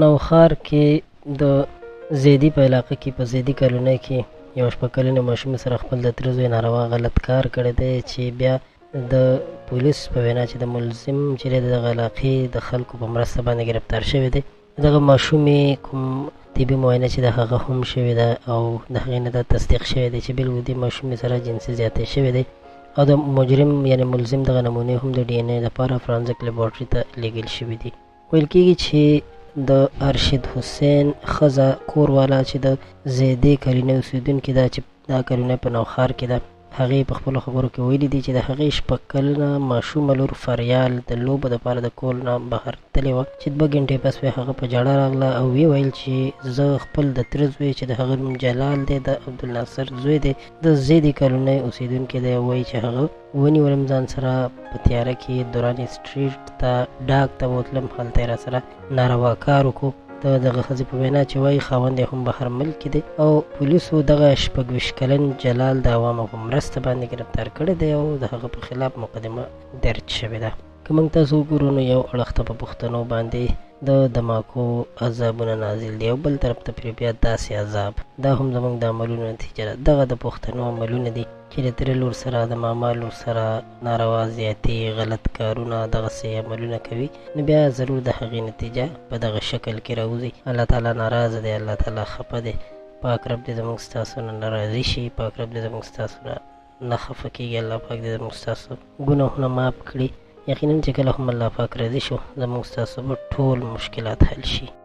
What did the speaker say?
نوښار کې د زیدي په علاقه کې په زیدي کالونۍ کې یوه شپږ کلنې ماشومې سره خپل د تره زوی ناروا غلط کار کړی دی چې بیا د پولیس په وینا چې د ملزم چې دی د دغه علاقې د خلکو په مرسته باندې ګرفتار شوی دی. دغه ماشومې کوم طبي معاینه چې د هغه هم شوې ده او د هغې نه دا تصدیق شوی دی چې بالکل دې ماشومې سره جنسي زیاتی شوی دی او د مجرم یعنې ملزم دغه نمونې هم د ډي این ای لپاره فرانزک لیبارټري ته لیږل شوي دي. ویل کیږي چې د ارشد حسین ښځه کور والا چې د زیدې کلینۍ اوسیدونکې ده چې دا کلینۍ په نوښار کې ده، هغې په خپلو خبرو کې ویلي دي چې د هغې شپږ کلنه ماشومه لور فریال د لوبو دپاره د کور نه بهر تللې وه چې دوه ګنټې پس بیا هغه په ژړا راغله او ویې ویل چې زه خپل د تره زوی چې د هغه نوم جلال دی، د عبدالناصر زوی دی، د زیدې کلونۍ اوسیدونکی دی، وایي چې هغه ونیولم ځان سره په تیاره کې دوراني سټریټ ته ډاک ته بوتلم، هلته یې راسره ناروا کار وکړو. د دغه ښځې په وینا چې وایي خاوند یې هم بهر ملک کې دی او پولیسو دغه 26 کلن جلال د عوامو په مرسته باندې ګرفتار کړی دی او د هغه په خلاف مقدمه درج شوې ده. که موږ تاسو وګورو نو یو اړخ ته په پښتنو باندې د دماکو عذابونه نازل دي او بل طرف ته پرې بیا داسې عذاب، دا هم زموږ د عملونو نتیجه ده. دغه د پښتنو عملونه دي چې د تره لور سره، د ماما لور سره ناروا زیاتي، غلط کارونه، دغسې عملونه کوي نو بیا ضرور د هغې نتیجه په دغه شکل کې راوځي. الله تعالی ناراضه دی، الله تعالی خفه دی. پاک رب دې زموږ ستاسو نه ناراضي شي، پاک رب دې زموږ ستاسو نه نه خفه کېږي، الله پاک دې زموږ ستاسو ګناهونه معاف کړي. یقینا چې کله هم الله پاک راضي شو زموږ ستاسو به ټول مشکلات حل شي.